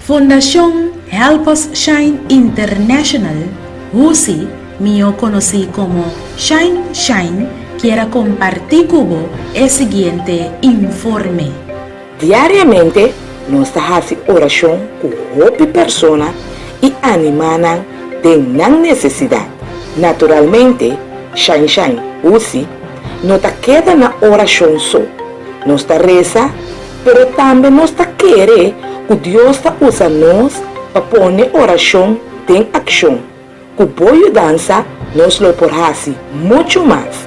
Fundashon Help Us Shine International, HUSI, mihó konosí komo Shine Shine, kier a kompartí ku bo e siguiente informe. Diariamente nos ta hasi orashon ku hopi persona i animá nan den nan nesesidat. Naturalmente, Shine Shine, HUSI, no ta keda na orashon so. Nos ta resa Pero tambe nos ta kere ku Dios ta usa nos pa pone orashon den akshon. Ku bo yudansa nos lo por hasi muchu mas.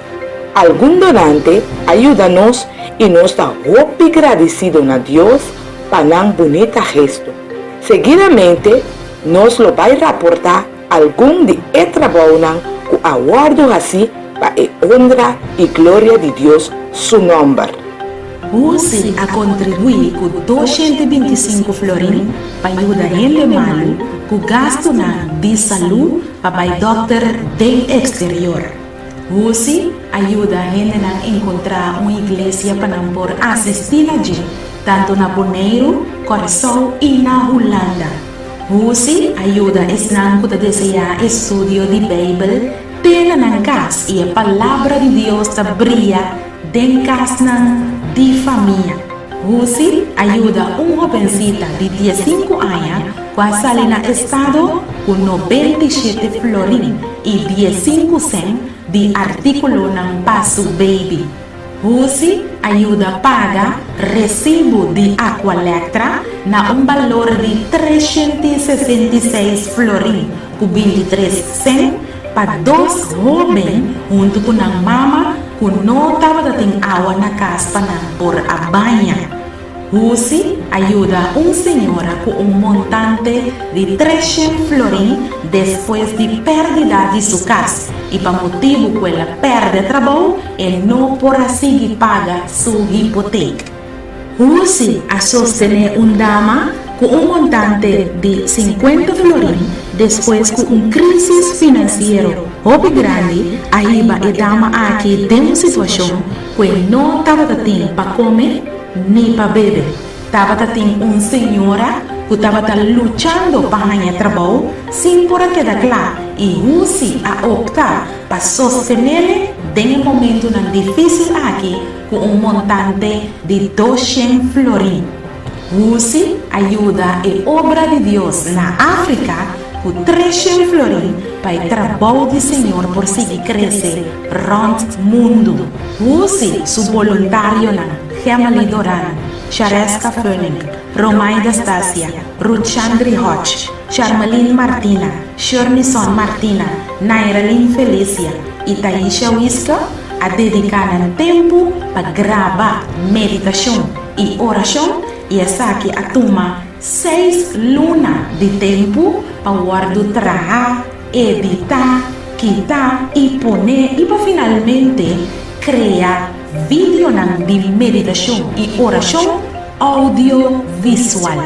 Algun donante a yuda nos i nos ta hopi gradisido na Dios pa nan bunita gesto. Seguidamente nos lo bai raportá algun di e trabounan ku a wòrdu hasí pa e honra i gloria di Dios su nòmber. Husi a kontribuí ku 225 florin pa yuda hende malu ku gastunan di salú pa bai dòkter den eksterior. Husi a yuda hendenan enkontrá un iglesia pa nan por asistí na dje, tantu na Boneiru, Kòrsou i na Hulanda. Husi a yuda esnan ku ta deseá estudio di Beibel te na nan kas i e Palabra di Dios ta bria Den kasnan di famia. Husi a yuda un hobensita di diesinku aña ku a sali na estado ku 97 florin i diesinku sèn di artíkulonan pa su beibi. Husi a yuda paga resibu di Aqualectra na un balor di 366 florin ku 23 sèn pa dos hóben huntu ku nan mama ku no tabata tin awa na kas pa nan por a baña. Husi a yuda un señora ku un montante di 300 florin despues di pèrdida di su kas i pa motibu ku el a pèrdè trabou e no por a sigui paga su hipotek. Husi a sostené un dama ku un montante di 50 florin despues ku un krísis finansiero hopi grandi a hiba e dama aki den un situashon ku e no tabata tin pa kome ni pa bebe. Tabata tin un señora ku tabata luchando pa haña trabou sin por a keda kla i Husi a opta pa sostenele den e momentunan difísil aki ku un montante di 200 florin. Husi a yuda e obra di Dios na Afrika ku 300 florin pa e trabou di Señor por sigui krese rònt mundu. Husi su boluntarionan Gemily Doran, Shareska Feuning, Romaida Stasia, Ruthshandri Hodge, Charmeline Martina, Shernison Martina, Nairalyn Felicia i Taisha Wiske a dediká nan tempu pa graba meditashon i orashon i esaki a tuma seis luna di tempu pa wòrdu traha, editá, kitá i pone i pa finalmente krea videonan di meditashon i orashon audiovisual.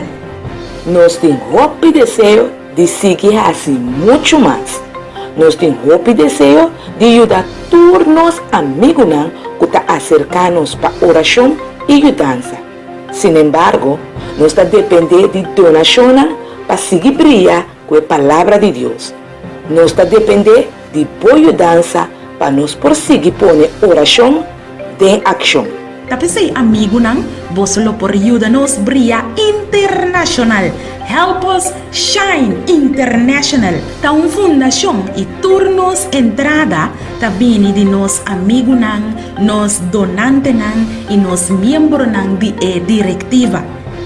Nos tin hopi deseo di sigui hasi muchu mas. Nos tin hopi deseo di yuda tur nos amigunan ku ta aserká nos pa orashon i yudansa. Sinembargo, nos ta dependé di donashonnan pa sigui bria ku e Palabra di Dios. Nos ta dependé di bo yudansa pa nos por sigui pone orashon den akshon. Ta p'esei amigunan, boso lo por yuda nos bria internashonal. Help Us Shine International ta un fundashon i tur nos entrada ta bini di nos amigunan, nos donantenan i nos miembronan di e direktiva.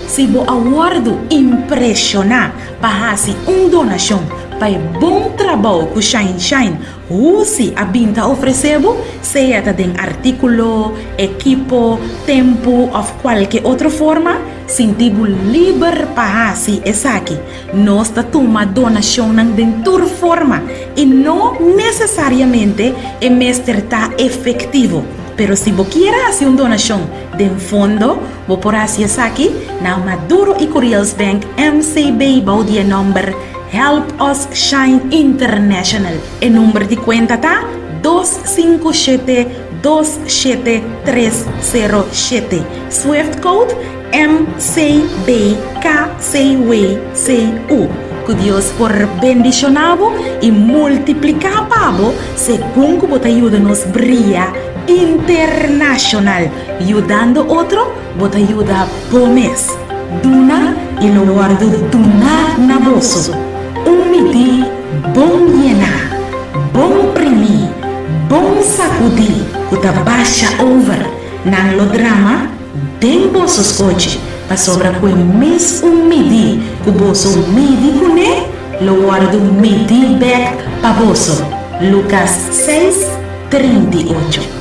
Si bo a wòrdu impreshoná pa hasi un donashon pa e bon trabou ku Shine Shine Husi a bin ta ofresé bo, sea ta den artíkulo, ekipo, tempu òf kualke otro forma, sinti bo liber pa hasi esaki. Nos ta tuma donashonnan den tur forma i no nesesariamente e mester ta efektivo. Pero si bo kier hasi un donashon den fondo, bo por hasi esaki na Maduro i Curiels Bank MCB bou di e nòmber Help Us Shine International. E number di kuenta ta 2 5 7 2 7 3 0 7. Swift code. MCB KCW CU. Ku Dios por bendishoná bo i multipliká pa bo segun ku bo ta yuda nos bria internashonal. Yudando otro, bo ta yuda bo mes. Duna i lo wòrdu duná na boso. Un midí bon yená, bon primí, bon sakudí ku ta basha over, nan lo drama den boso skochi, pasobra ku e mes un midí ku boso midi kuné lo wòrdu midí bèk pa boso. Lukas seis, 38.